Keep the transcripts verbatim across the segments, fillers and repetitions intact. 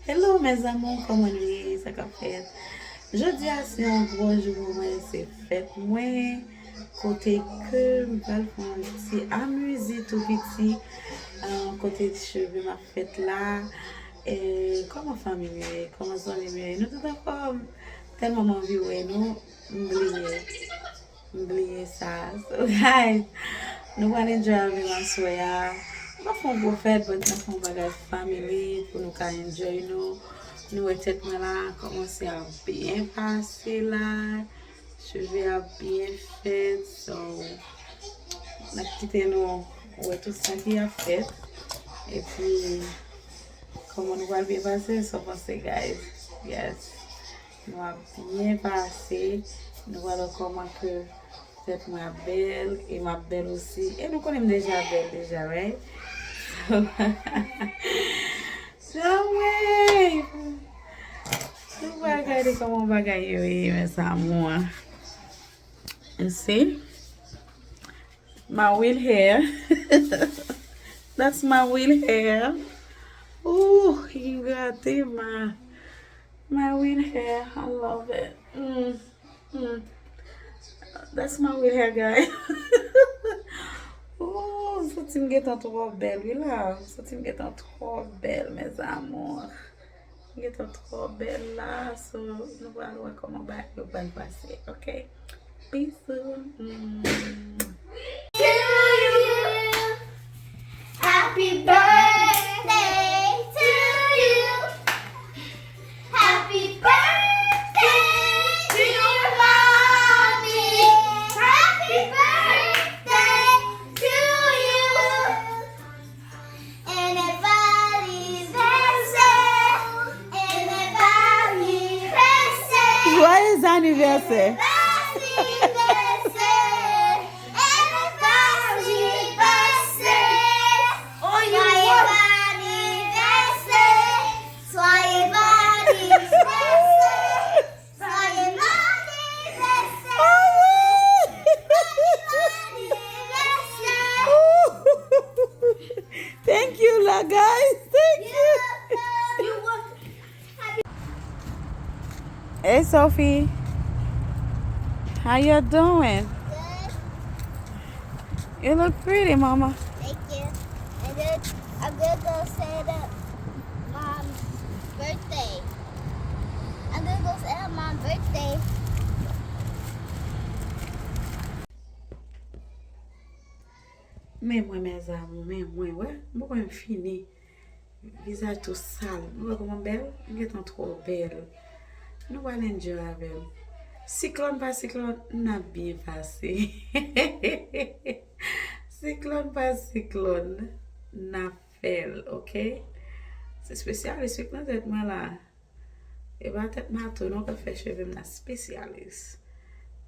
Hello mes amours, kòman nou ye? Sa k ap fèt? Jodi a se yon gwo jou pou mwen, se fèt mwen. Kote ke m pral fè yon ti amizi tou piti. Ah, kote cheve m ap fèt la. E kòman fanmi m ye? Kòman zanmi m ye? Nou tout anfòm? Tèlman m anvi wè nou, m bliye. M bliye sa. So, guys, nou pral enjoy avè m aswè a. Nou pa fè yon gwo fèt, but nou fè yon bagay family pou nou ka enjoy nou. Nou wè tèt mwen la kòmanse ap byen pase la. Cheve ap byen fèt. So, n ap kite nou wè tout sa ki ap fèt. Epi, kòman nou pral byen pase, sa w panse, guys? Yes. Nou ap byen pase. Nou pral wè kòman ke tèt mwen ap bèl. E m ap bèl osi. E nou konnen m deja bèl deja, right? So, anmwey! Nou pral gade kòman bagay yo ye, mes amours. You see? My real hair. That's my real hair. Ooh, ki gate ma. My real hair. I love it. Mm, mm. That's my real hair, guys. Ooh, m santi m gentan twò bèl, wi la. M santi m gentan twò bèl, mes amours. M gentan twò bèl la, so nou pral wè kòman bagay yo pral pase, ok? Bisou. Mm. To you. Happy birthday to you. Happy birthday, dear mommy. Happy birthday to you. Anniversaire, anniversaire. Joyeux anniversaire. Anniversaire, anniversaire. Joyeux anniversaire, joyeux anniversaire. Thank you la, guys. Thank you. Hey, Sophie. How you doing? Good. You look pretty, mama. Thank you. And then I'm gonna go set up Mom's birthday. I'm gonna go set up Mom's birthday. Men mwen, mes amours, men mwen, wè, m poko menm fini. Vizaj tou sal. Nou wè kòman m bèl? M gentan twò bèl. Nou pral enjoy avè m. Siklòn pa siklòn, n ap byen pase. Siklòn pa siklòn, n ap fè l, ok? Se spesyalis wi k nan tèt mwen la. E pa tèt mato non k ap fè cheve m nan, spesyalis.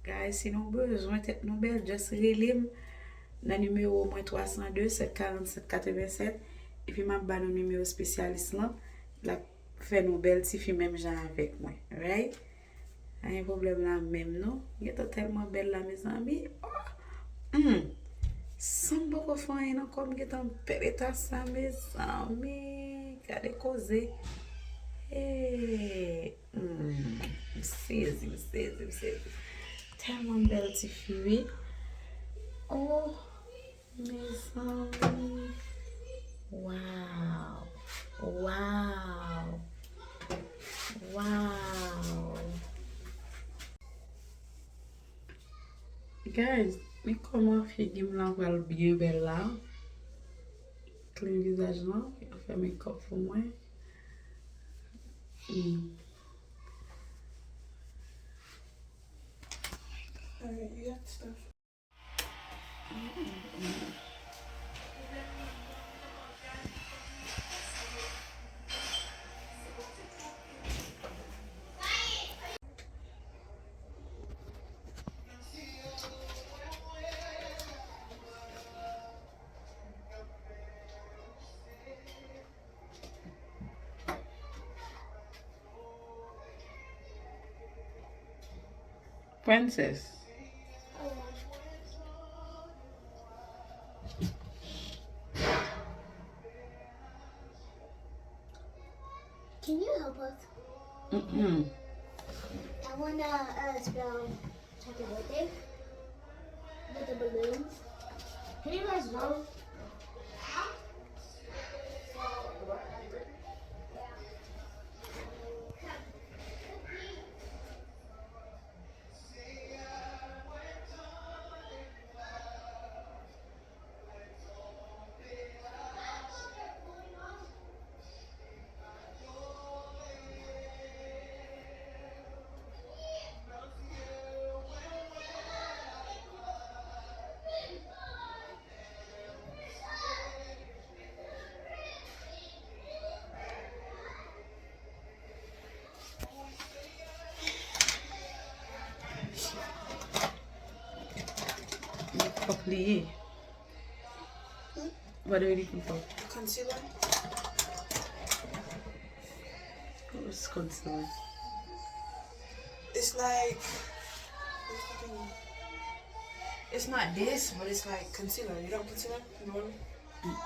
Guys, si nou bezwen tèt nou bèl, just rele m nan nimewo mwen twa san de, sèt karant sèt katrevennsèt, epi m ap ba nou nimewo spesyalis lan, l ap fè nou bèl tifi menm jan avèk mwen, right? Pa gen pwoblèm la menm non. M gentan tèlman bèl la, mezanmi. Oh! Hmm. San m poko fè anyen nan kò m, gentan bèl eta sa, mezanmi. Gade koze. Hey. Hmm. M sezi, m sezi, m sezi. Tèlman bèl tifi wi. Oh. Mezanmi. Wow. Wow. Wow. Guys, men kòman figi m lan pral byen bèl la. Clean vizaj lan, yo fè makeup pou mwen. Hmm. Alright, you got stuff. Princess. Can you help us? Mm-mm. I wanna uh, spell happy birthday with the balloons. Can you guys go? Fòk li ye. What are you looking for? Concealer? What's concealer? It's like. It's not this, but it's like concealer. You know what concealer? You know what I mean?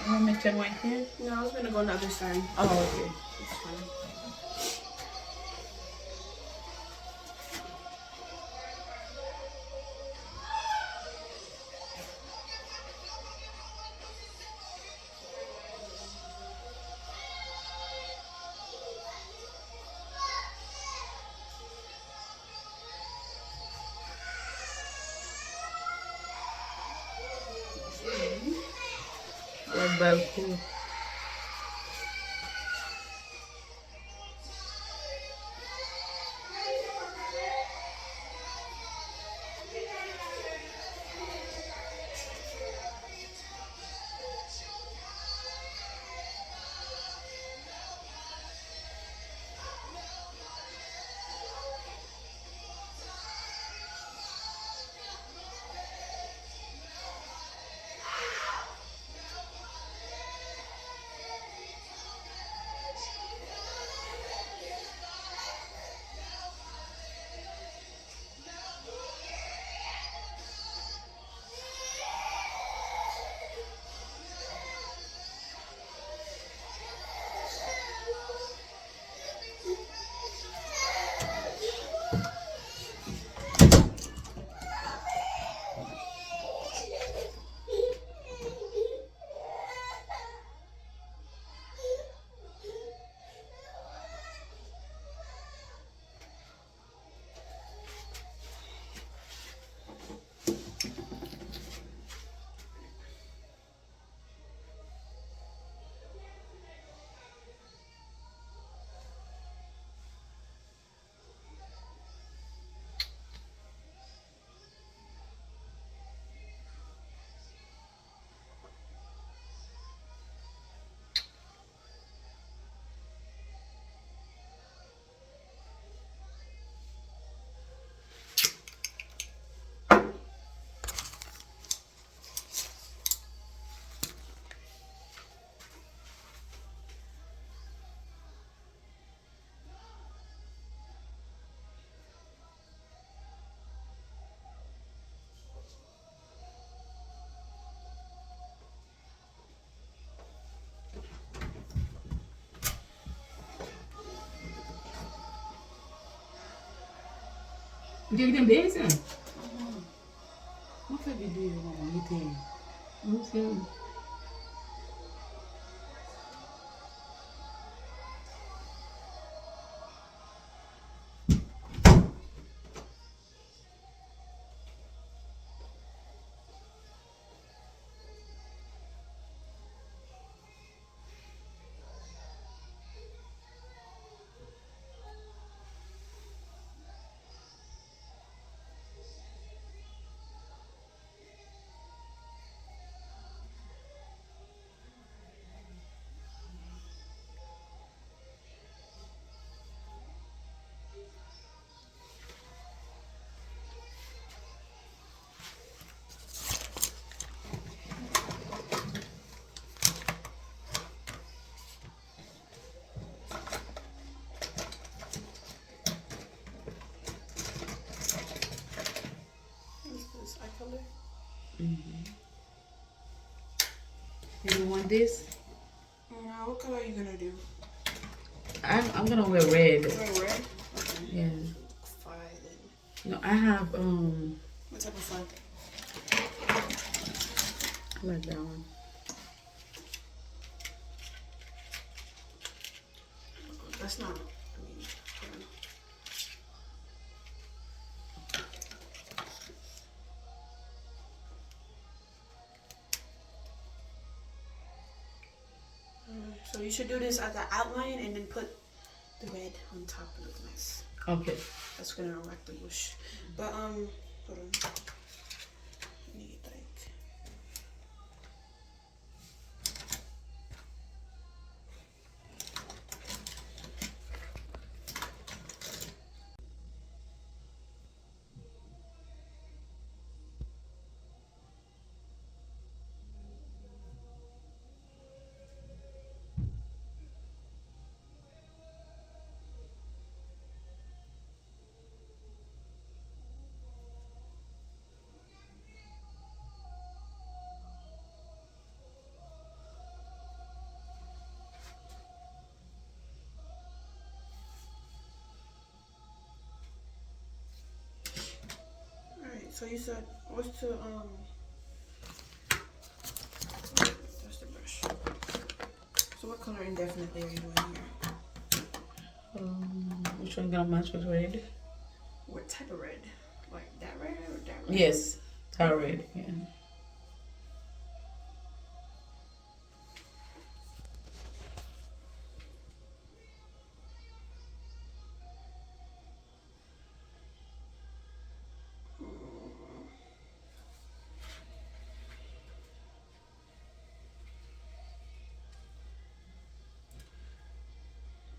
You want me to turn right here? No, I was gonna go on the other side. Oh, okay. It's fine. Wè bal kou. Ou te kite m dèyè sa? Mwen fè videyo, manman, mete. Ok. Is this eye color? Mm-hmm. You want this? No, what color are you gonna do? I'm, I'm gonna wear red. You wear red? Okay. Yeah. Fire then. No, I have, um, what type of fun? I like that one. That's not, I mean, hold on. Mm, so you should do this as an outline and then put the red on top. It looks nice. Okay. That's gonna wrap the bush. But, um, hold on. I need, like, Alright, so you said, what's the, um, that's the brush. So what color indefinitely are you doing here? Um, which one gonna match with red? What type of red? Like that red or that red? Yes, that red, yeah.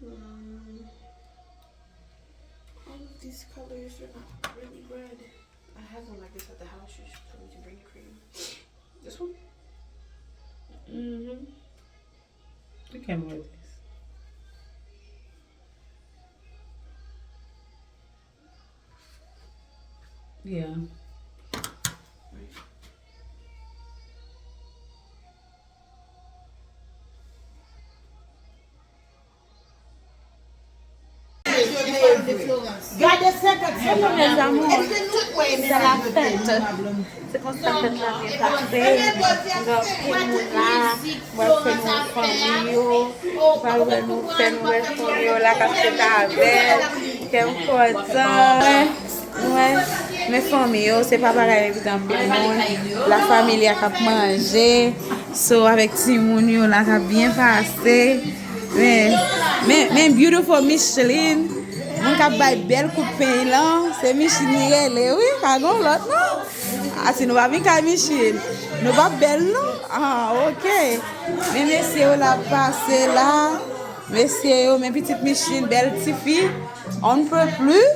Um, all of these colors are not really red. I have one like this at the house. You should tell me to bring your cream. This one? Mm-hmm. You can wear this. Yeah. Gade senkant. Hello mes amours, c'est la fête. Se konsa fèt la byen pase. Gen anpil moun la. Mwen fè nou wè fanmi yo. Mwen wè nou fè nou wè fanmi yo la k ap fete avè l. Kè m kontan. Mwen, men fanmi yo, se pa bagay evidan anpil moun. La familya k ap manje. So, avèk timoun yo la k ap byen pase. Men, men, men beautiful Micheline. Moun k ap bay bèl kout peny lan, se Micheline li rele, wi, pa gen lòt non. A, si nou pa vin kay Micheline, nou p ap bèl non. Ah, ok. Men mesye yo la pase la. Mesye yo, men pitit Micheline, bèl tifi. On ne peut plus.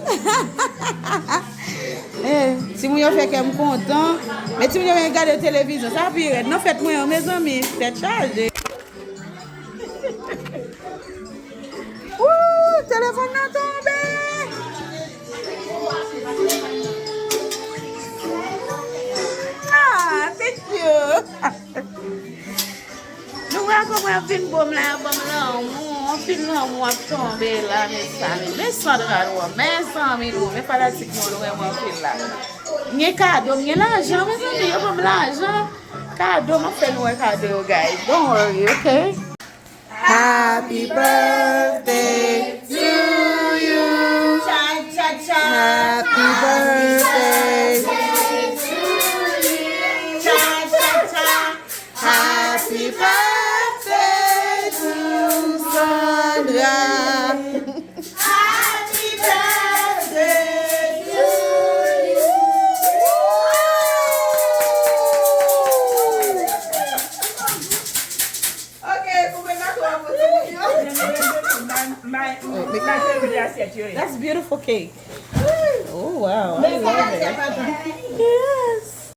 Eh, timoun yo fè kè m kontan. Men timoun yo vin gade televizyon. Sa pi rèd. Nan fèt mwen an, mezanmi, tèt chaje. Ooh, telefòn nan tonbe. Ah, thank you. Nou wè kòman y ap vin bo m la, y ap ban m lanmou. Anpil lanmou ap tonbe la, mezanmi. Men Sandra nou an, mezanmi nou, men fanatik nou, nou renmen anpil la. M gen kado, m gen lajan, mezanmi, yo ban m lajan. Kado, m ap fè nou wè kado yo, guys. Don't worry, okay? Happy birthday to you. Cha, cha, cha. Happy birthday to you. Cha, cha, cha. Happy birthday to Sandra. Happy birthday to you. Ok, pou mwen nan kò pou timoun yo. My, my, my favorite asyèt yo ye. That's beautiful cake. Oh, wow. I love it. Yes.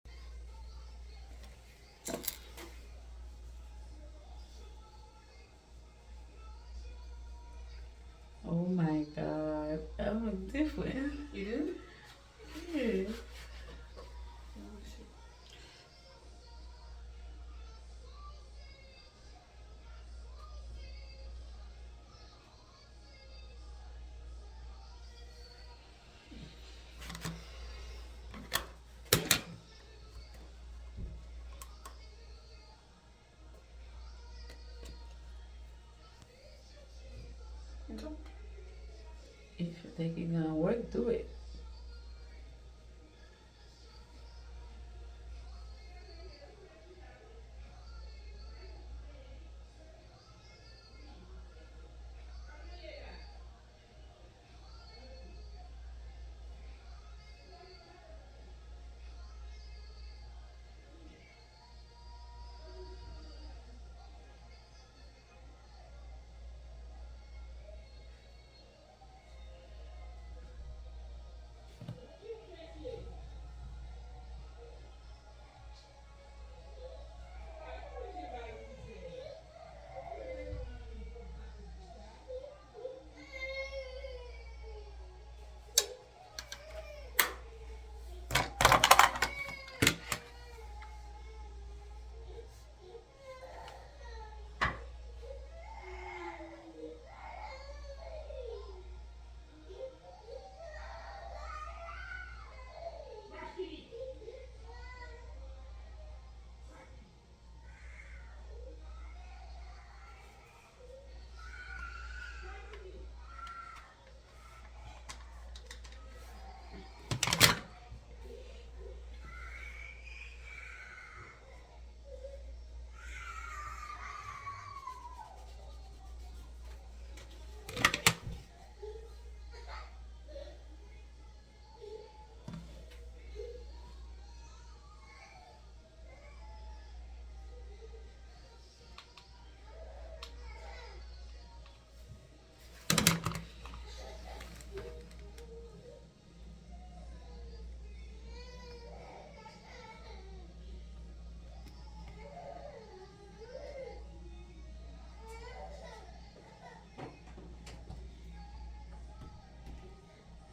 Oh my God. That look different. You do? Yeah. If you think it's gonna work, do it.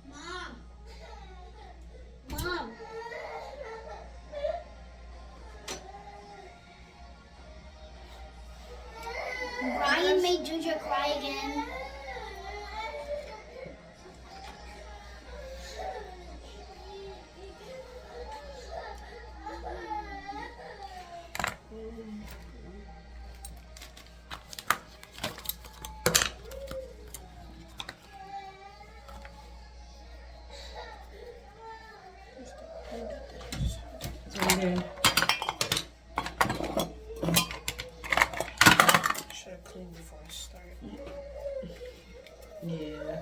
Mom. Mom. Brian made Ginger cry again. Should have cleaned before I started. Yeah.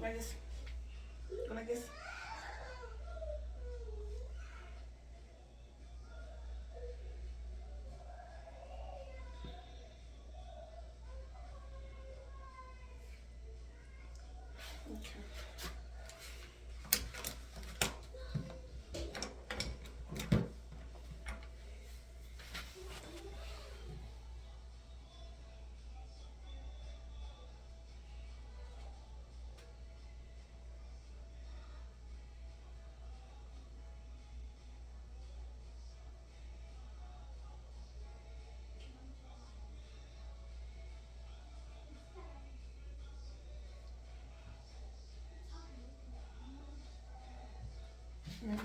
Like this. Go like this. Okay.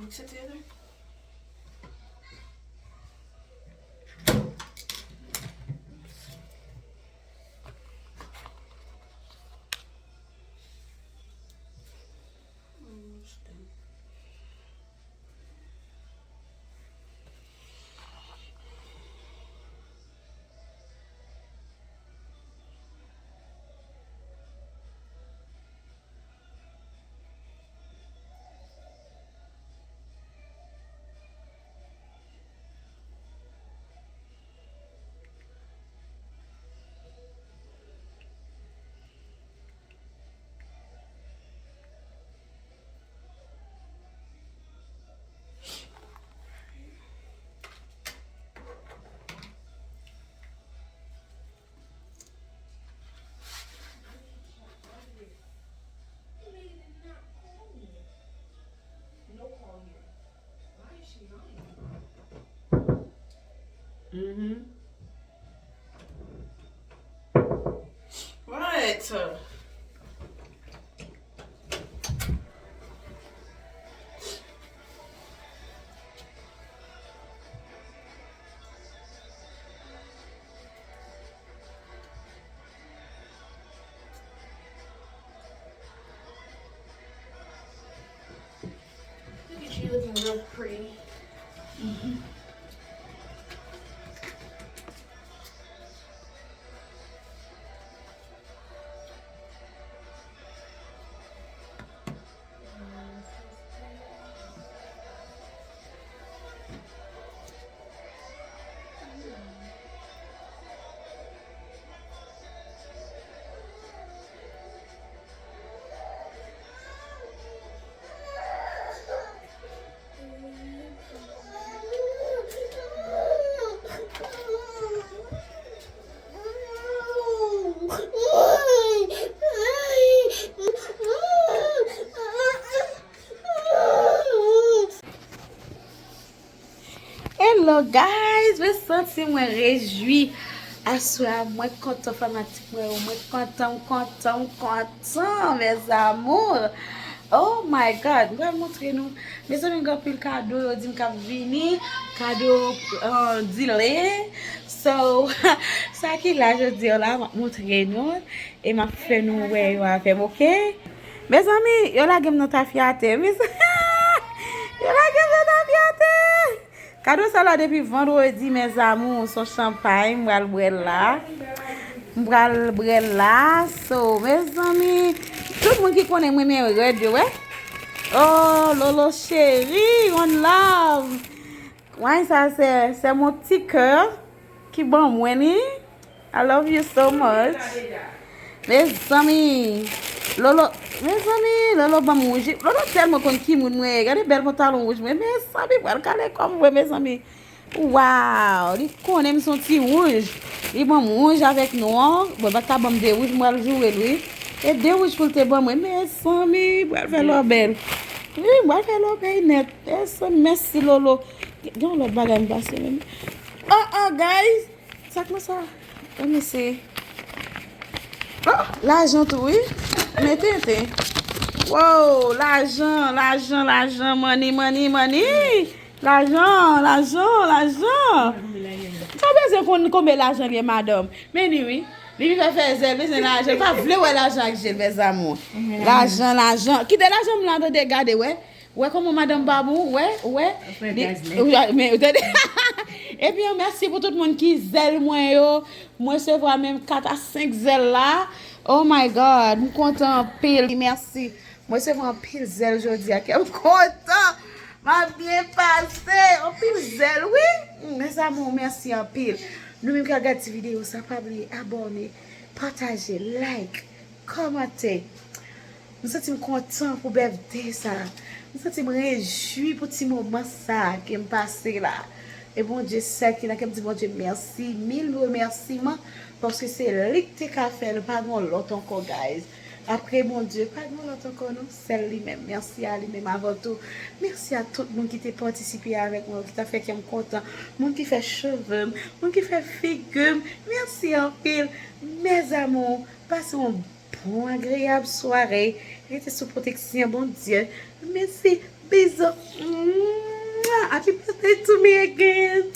Mix it together. Mm-hmm. What? Look at you looking real pretty. Hello guys, mwen santi mwen rejwi. Aswè a mwen kontan fanatik mwen yo, mwen kontan, m kontan, m kontan, mes amours. Oh my God, m pral montre nou. Mezanmi, gen anpil kado yo di m k ap vini, kado, uh, delay. So, sa ki la jodi a la, m ap montre nou e m ap fè nou wè yo avè m, oke? Mezanmi, yo lage m nan tafyatè. Mez- yo lage m nan tafyatè. Kado sa la depi vandredi, mes amours, se yon chanpay, m pral bwè l la. M pral bwè l la. So, mezanmi, tout moun ki konnen mwen renmen rèd yo, wè. Oh, Lolo cheri, one love. Wany sa se, se mon ti kè ki ban mwen li. I love you so much. Mezanmi, Lolo, mezanmi, Lolo ban m wouj. Lolo tèlman konn ki moun mwen ye. Gade bèl pantalon wouj mwen. Mezanmi, pral kale kò m vre, mezanmi. Wow, li konnen m se yon ti wouj. Li ban m wouj avèk nwa. Bon, pa t ka ban m de wouj, m pral joure l, wi. E de wouj pou l te ban mwen. Mezanmi, pral fè lò bèl. Wi, pral fè lò bèl nèt. Mezanmi, mèsi, Lolo. Gen yon lòt bagay m pase menm. Oh, oh, guys. Sa k nan sa? Let me see. Oh, lajan tou, wi. Men tenten. Wow, lajan, lajan, lajan, money, money, money. Lajan, lajan, lajan. Sa w bezwen konn konbyen lajan l ye, madanm? Men li, wi. Li vin fè fè zèl, bezwen lajan. Li pa vle wè lajan ak je l, mes amours. Lajan, lajan. Kite lajan m la, tande, gade, wè. Wè kòman madanm pa bon, wè, wè. Li, men, ou tande? Ebyen, mèsi pou tout moun ki zèl mwen yo. Mwen resevwa menm kat a senk zèl la. Oh my God, m kontan anpil. Mèsi. Mwen resevwa anpil zèl jodi a. Kè m kontan. M ap byen pase. Anpil zèl, wi. Mm, mes amours, mèsi anpil. Nou menm k ap gade ti videyo sa, pa bliye abòne, pataje, like, kòmante. M santi m kontan pou bèvde sa. M santi m rejwi pou ti moman sa ke m pase la. E Bondye sèl ki la, ke m di Bondye mèsi, mil remèsiman, paske se li k te ka fè l, pa gen lòt ankò, guys. Apre Bondye, pa gen lòt ankò, non, sèl li menm. Mèsi a li menm avan tou. Mèsi a tout moun ki te patisipe avèk mwen, ki ta fè kè m kontan. Moun ki fè cheve m, moun ki fè figi m. Mèsi anpil. Mes amours, pase yon bon, agreyab sware. Rete sou pwoteksyon Bondye. Mèsi. Bizou. Mwah. Happy birthday to me again.